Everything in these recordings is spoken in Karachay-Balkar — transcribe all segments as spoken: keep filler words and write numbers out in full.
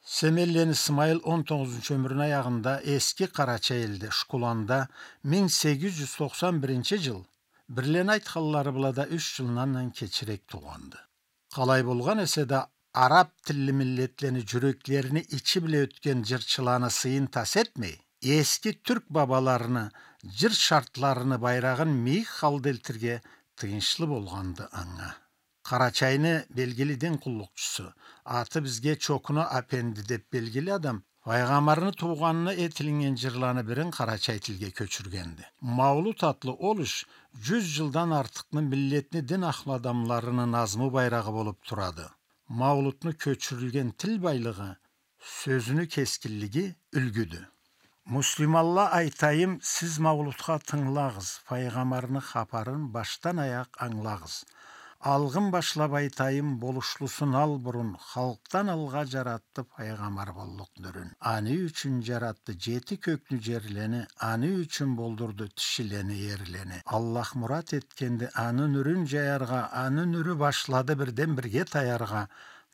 Семенлени Смайыл он тогъузунчу ёмюрюню аягъында эски Къарачай элде, Шкуланда, минг сегиз жюз токъсан биринчи жыл, бирлени айтханлары бла да юч жылны андан кечирек туугъанды. Къалай болгъан эсе да, араб тилли миллетлени жюреклерини ичи бла ётген жырчыланы сыйын тас этмей, эски тюрк бабаларыны жыр шартларыны байрагъын мийик халда элтирге тыйыншлы болгъанды анга. Къарачайны белгили дин къуллукъчусу, аты бизге Чокуна апенди деп белгили адам, Файгъамбарны туугъанына этилиннген жырланы бирин къарачай тилге кёчюргенди. Маулут атлы ол иш жюз жылдан артыкъны миллетни дин ахлу адамларыны назму байрагъы болуп турады. Маулутну кёчюрюлген тил байлыгъы, сёзюню кескинлиги юлгюдю. Муслиманла, айтайым, сиз маулутха тынгылагъыз, Файгъамбарны хапарын башдан аякъ ангылагъыз. Алгъын башлап айтайым, болушлусун ал бурун, халкъдан алгъа жаратды Файгъамбар боллукъ нюрюн. Аны ючюн жаратды жети кёкню, жерлени, аны ючюн болдурду тишилени, эрлени. Аллах мурат этгенди аны нюрюн жаяргъа, аны нюрю башлады бирден бирге таяргъа.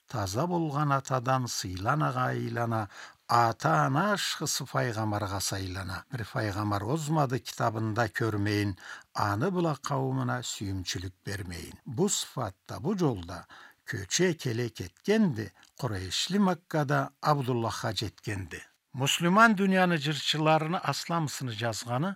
Таза болгъан атадан сыйлы анагъа айлана, ата-ана ашхысы Файгъамбаргъа сайлана. Бир файгъамбар озмады китабында кёрмейин, аны бла къауумуна сюйюмчюлюк бермейин. Бу сыфатда, бу жолда кёче келе кетгенди Къурейшли Маккада Абдуллахха жетгенди. Муслиман дунияны жырчыларыны асламысыны жазгъаны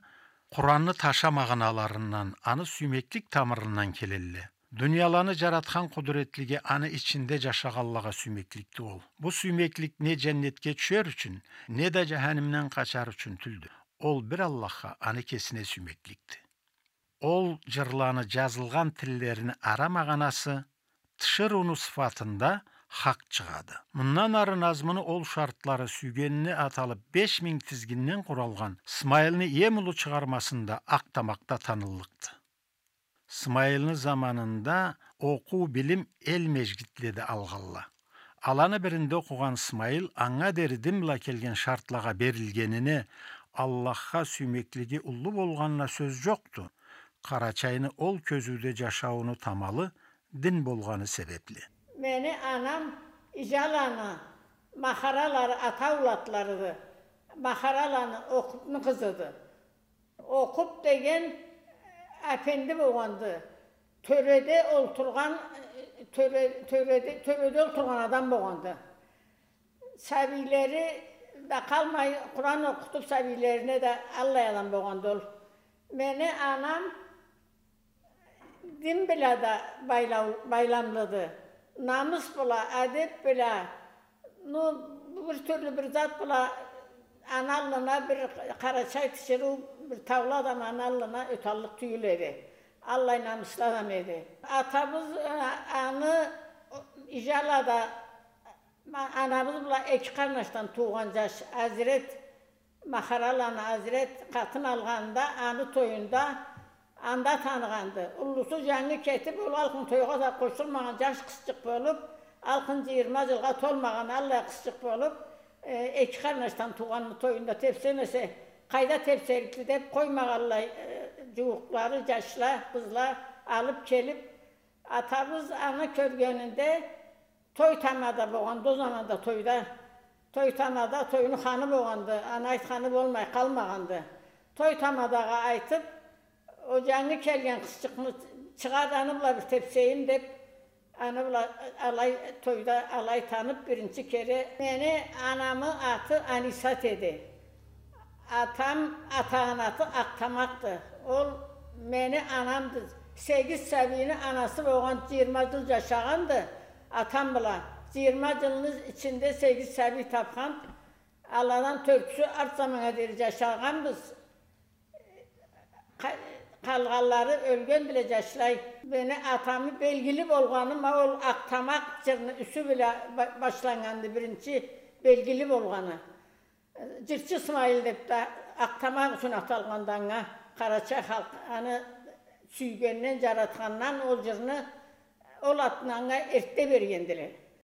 Къуранны таша магъаналарындан, аны сюймеклик тамырындан келелле. Дунияланы жаратхан къудуретлиге, аны ичинде жашагъанлагъа сюймекликди ол. Бу сюймеклик не жаннетге тюшер ючюн, не да жаханимден къачар ючюн тюлдю. Ол бир Аллахха, аны кесине сюймекликди. Ол жырланы жазылгъан тиллерини ара магъанасы тиширыуну сыфатында хакъ чыгъады. Мындан ары назмуну ол шартлары сюйгенине аталып беш минг тизгинден къуралгъан Смайылны эм уллу чыгъармасында «Акътамакъда» таныллыкъды. Смайылны заманында окъуу, билим эл межгитледе алгъалла. Аланы биринде окъугъан Смайыл анга дери дин бла келген шартлагъа берилгенине, Аллахха сюймеклиги уллу болгъанына сёз жокъду. Къарачайны ол кёзюуде жашаууну тамалы дин болгъаны себепли. Мени анам Ижаланы, Махаралары ата аулатларыды. Махараланы Окъупну къызыды. Окъуп деген апенди болгъанды. Тёреде олтургъан, тёре-, тёреде, тёреде олтургъан адам болгъанды. Сабийлери да къалмай, Къуран окъутуп сабийлерине да, аллай адам болгъанды ол. Мени анам дин бла да байлау-, байламлыды. Намыс бла, адеп бла, ну, бир тюрлю бир зат бла аны аллына, бир къарачай тиширыу, бир таулу адам аны аллына ёталлыкъ тюйюл эди. Аллай намыслы адам эди. Атабыз, э, аны Ижалада ма-, анабыз бла эки къарнашдан туугъан жаш Азирет, Махараланы Азирет къатын алгъанда, аны тоюнда, анда таныгъанды. Уллусу жангы кетип, ол алкъын тойгъа да къошулмагъан жаш къызчыкъ болуп, алкъын жыйырма жылгъа толмагъан аллай къызчыкъ болуп, э, эки къарнашдан туугъанны тоюнда тепсемесе, къайда тепсерикди деп, къоймагъанлай, э, жууукълары, жашла, къызла алып келип, атабыз аны кёргенинде, той тамада болгъанды, ол заманда тойда. Той тамада, тойну ханы болгъанды, аны айтханы болмай къалмагъанды. Той тамадагъа айтып, ол жангы келген къызчыкъны чыгъар, аны бла бир тепсейим деп, аны бла алай тойда, алай танып, биринчи кере мени анамы аты Анисат эди. Атам, атагъын аты Акътамакъды. Ол мени анамды. Сегиз сабийни анасы болгъан, жыйырма жыл жашагъанды атам бла. Жыйырма жылны ичинде сегиз сабий тапхан. Аладан тёртюсю арт заманнга дери жашагъанбыз. Къа-, къалгъанлары ёлгендиле жашлай. Мени атамы белгили болгъаны ма ол Акътамакъ жырны юсю бла ба-, башланнганды, биринчи белгили болгъаны. Жырчы Смайыл деп да Акътамакъ ючюн аталгъанды анга. Къарачай халкъ аны сюйгенден, жаратхандан ол жырны, ол атны анга эртде бергендиле.